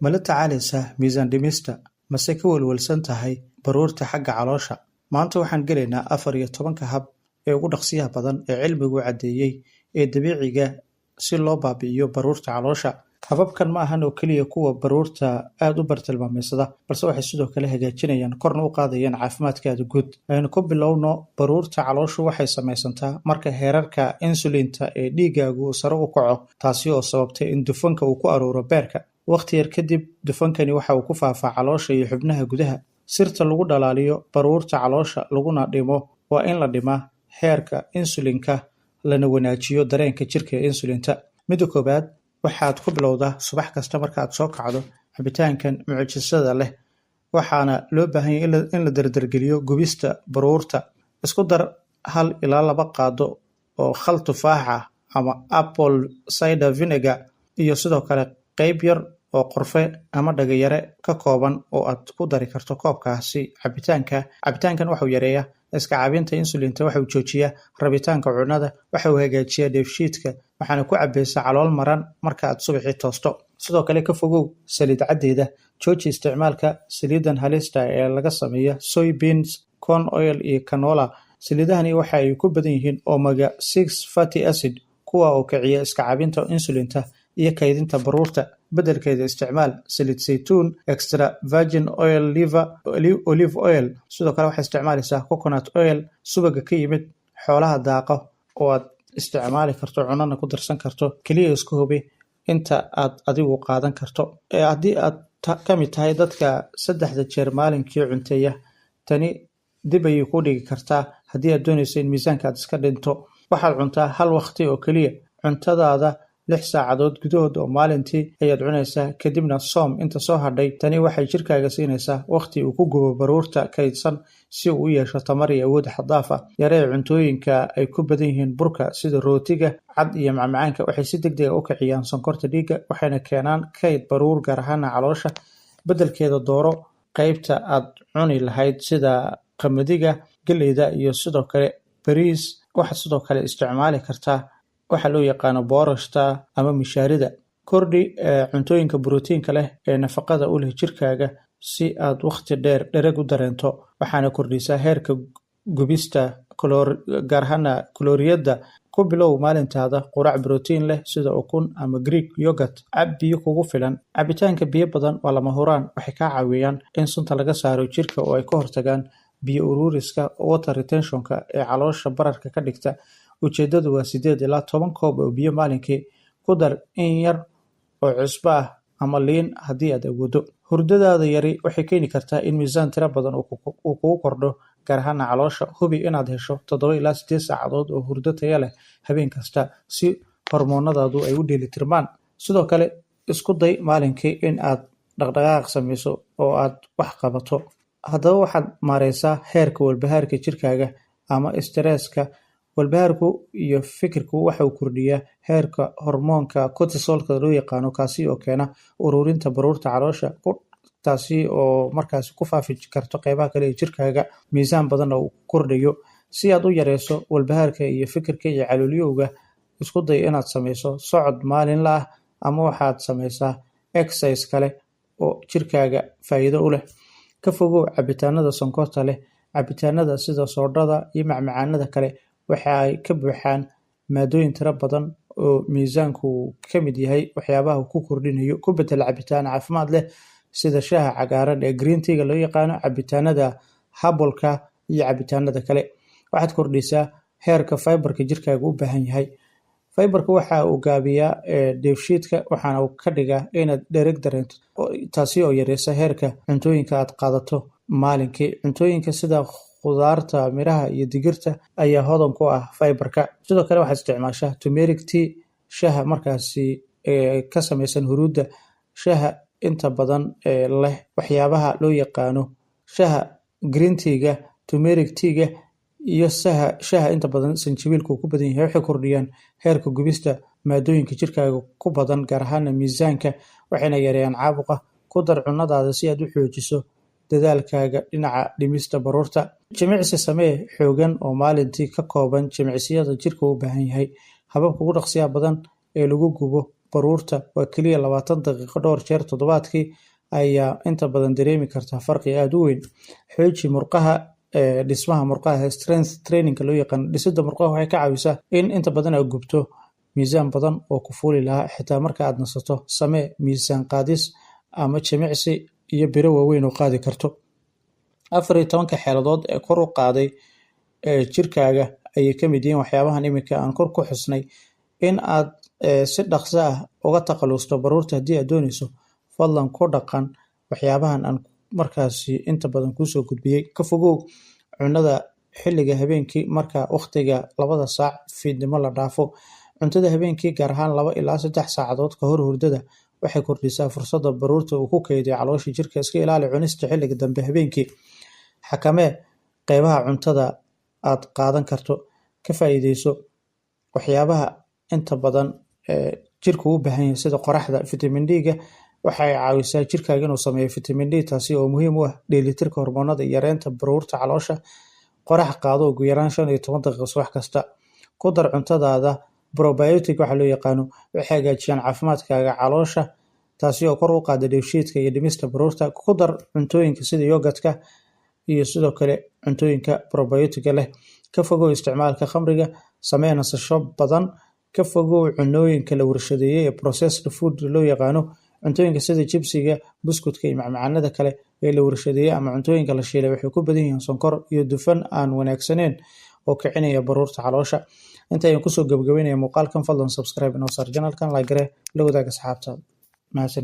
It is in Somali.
Ma la tacaalaysaa miisaan dhimista mase ka welwelsan tahay baruurta xagga caloosha? Maanta waxaan gelaynaa 14-ka hab ee ugu dhaqsiyaha badan ee cilmigu caddeeyay ee dabiiciga si loo baabi'iyo baruurta caloosha. Hababkan ma ahan oo keliya kuwa baruurta aad u bartilmaameedsada, balse waxay sidoo kale hagaajinayaan korna u qaadayaan caafimaadkaada guud. Aynu ku bilowno, baruurta calooshu waxay samaysantaa marka heerarka insulinta ee dhiiggaagu sare u kaco, taasi oo sababta in dufanka uu ku aruuro beerka. Waqti yar kadib, dufankani waxa uu ku faafaa caloosha iyo xubnaha gudaha. Sirta lagu dhalaaliyo baruurta caloosha laguna dhimo waa in la dhimaa heerka insulinka lana wanaajiyo dareenka jirka ee insulinta. Midda koowaad, waxaad ku bilowdaa subax kasta markaad soo kacdo cabitaankan mucjisada leh, waxaana loo baahan yahay in la dardargeliyo gubista baruurta. Isku dar 1 ilaa 2 qaado oo khal tufaax ah ama apple cider vinegar iyo sidoo kale qayb yar oo qorfe ama dhagayare ka kooban oo aad ku dari karto koobkaasi cabitaanka. Cabitaankan waxuu yareeyaa iska caabinta insulinta, waxa uu joojiyaa rabitaanka cunnada, waxa uu hagaajiyaa dheefshiidka, waxaana ku cabaysaa calool maran marka aad subaxii toosto. Sidoo kale, ka fogow saliid caddeeda. Jooji isticmaalka saliidan halista ee laga sameeya soybeans, corn oil iyo canola. Saliidahani waxa ay ku badan yihiin omega 6 fatty acid, kuwa oo kiciya iska caabinta insulinta iyo kaydinta baruurta. Beddelkeeda, isticmaal saliid saytuun, extra virgin oil, olive oil. Sidoo kale waxaad isticmaalaysaa coconut oil, subaga ka yimid xoolaha daaqa oo aad isticmaali karto, cunana ku darsan karto. Keliya isku hubi inta aad adigu qaadan karto. Haddii aad ka mid tahay dadka saddexda jeer maalinkii cunteeya, tani dib ayay kuu dhigi kartaa. Haddii aad doonayso in miisaanka aad iska dhinto, waxaad cuntaa hal waqti oo keliya. Cuntadaada 6 saacadood gudahood oo maalintii ayaad cunaysaa, kadibna soom inta soo hadhay. Tani waxay jirkaaga siinaysaa waqti uu ku gubo baruurta kaydsan si uu u yeesho tamar iyo awood xad dhaaf ah. Yaree cuntooyinka ay ku badan yihiin burka sida rootiga cad iyo macmacaanka. Waxay si degdeg ah u kiciyaan sonkorta dhiigga, waxayna keenaan kayd baruur, gaar ahaan caloosha. Beddelkeeda, dooro qaybta aad cuni lahayd sida qamadiga, galleyda iyo sidoo kale bariis. Waxaad sidoo kale isticmaali kartaa waxa loo yaqaano boorashta ama mishaarida. Kordhi cuntooyinka borotiinka leh ee nafaqada u leh jirkaaga si aad waqti dheer dhereg u dareento, waxaana kordhisaa heerka gubista, gaar ahaana kalooriyada. Ku bilow maalintaada quraac borotiin leh sida ukun ama Greek yogurt. Cab biyo kugu filan. Cabitaanka biyo badan waa lama huraan. Waxay kaa caawiyaan in sunta laga saaro jirka oo ay ka hortagaan biyo uruuriska, water retentionka, ee caloosha bararka ka dhigta. Ujeedadu waa 8 ilaa 10 koob oo biyo maalinkii. Ku dar in yar oo cusbo ah ama liin haddii aad awoodo. Hurdadaada yari waxay keeni kartaa in miisaan tiro badan uu kugu kordho, gaar ahaana caloosha. Hubi inaad hesho 7 ilaa 8 saacadood oo hurdo tayo leh habeen kasta si hormoonadaadu ay u dheelitirmaan. Sidoo kale, isku day maalinkii in aad dhaqdhaqaaq samayso oo aad wax qabato. Haddaba, waxaad maareysaa heerka walbahaarka jirkaaga ama stresska. Walbahaarku iyo fikirku waxa uu kordhiyaa heerka hormoonka cortisolka loo yaqaano, kaasi oo keena ururinta baruurta caloosha, taasi oo markaasi ku faafi karto qeybaha kale ee jirkaaga, miisaan badanna uu kordhayo. Si aad u yareyso walbahaarka iyo fikirka iyo caloolyowga, isku day inaad sameyso socod maalinle ah ama waxaad sameysaa exercise kale oo jirkaaga faa'iido u leh. Ka fogow cabitaanada sonkorta leh. Cabitaanada sida soodhada iyo macmacaanada kale waxa ay ka buuxaan maadooyin tiro badan oo miisaanku ka mid yahay waxyaabaha uu ku kordhinayo. Ku bedel cabitaan caafimaad leh sida shaaha cagaaran ee green tea-ga loo yaqaano, cabitaanada herbalka iyo cabitaanada kale. Waxaad kordhisaa heerka fiberka jirkaaga u baahan yahay. Fiberka waxa uu gaabiyaa dheefshiidka, waxaana uu ka dhigaa inaad dhereg dareento, taasi oo yareysa heerka cuntooyinka aad qaadato maalinkii. Cuntooyinka sida khudaarta, miraha iyo digirta ayaa hodan ku ah fiberka. Sidoo kale, waxaad isticmaashaa turmeric tea, shaaha markaasi ka samaysan huruudda, shaaha inta badan ee leh waxyaabaha loo yaqaano shaaha green tea-ga, turmeric tea-ga iyo shaaha inta badan sanjabiilka uu ku badan yahay. Waxay kordhiyaan heerka gubista maadooyinka jirkaaga ku badan, gaar ahaana miisaanka, waxayna yareeyaan caabuqa. Ku dar cunnadaada si aad u xoojiso dadaalkaaga dhinaca dhimista baruurta. Jimicsi samee xoogan oo maalintii ka kooban jimicsiyada jirka u baahan yahay. Hababka ugu dhaqsiyaha badan ee lagu gubo baruurta waa keliya 20 daqiiqo dhowr jeer toddobaadkii ayaa inta badan dareemi kartaa farqi aada u weyn. Xooji murqaha. Dhismaha murqaha, strength trainingka loo yaqaano, dhisidda murqaha waxay ka caawisaa in inta badan aad gubto miisaan badan oo ku fuuli lahaa xitaa marka aad nasato. Samee miisaan qaadis ama jimicsi iyo biro waaweyn oo qaadi karto. 14-ka xeeladood ee kor u qaaday jirkaaga ayay ka mid yihiin waxyaabahan iminka aan kor ku xusnay. In aad si dhaqso ah uga takhalusto baruurta haddii aad dooneyso, fadlan ku dhaqan waxyaabahan aan markaasi inta badan kuusoo gudbiyey. Ka fogow cunada xilliga habeenkii marka waqtiga 2-da saac fiidnimo la dhaafo. Cuntada habeenkii, gaar ahaan 2 ilaa 3 saacadood ka hor hurdada, waxay kordhisaa fursadda baruurta uu ku kaydiyo caloosha jirka. Iska ilaali cunista xilliga dambe habeenkii. Xakamee qeybaha cuntada aad qaadan karto. Ka faa'iideyso waxyaabaha inta badan jirku u baahan yahay, sida qoraxda, vitamin D-ga. Waxay caawisaa jirkaaga inuu sameeyo vitamin D, taasi oo muhiim u ah dheelitirka hormoonada iyo yareynta baruurta caloosha. Qorax qaado ugu yaraan 15 daqiiqo subax kasta. Ku dar cuntadaada probiotic waxa loo yaqaano. Waxay hagaajiyaan caafimaadkaaga caloosha, taasi oo kor u qaada dheefshiidka iyo dhimista baruurta. Ku dar cuntooyinka sida yogurtka iyo sidoo kale cuntooyinka probiotic leh. Ka fogow isticmaalka khamriga. Samee nasasho badan. Ka fogow cunooyinka la warshadeeyey ee processed food loo yaqaano. Cuntooyinka sida jibsiga, buskutka iyo macmacaanada kale ee la warshadeeyey ama cuntooyinka la shiilay waxay ku badan yihiin sonkor iyo dufan aan wanaagsaneyn oo kicinaya baruurta caloosha. Inta ayaan kusoo gabagabeynaya muuqaalkan, fadlan subscribe inoo saar channelkan, like garee, la wadaag asxaabtaada. Mahadsanid.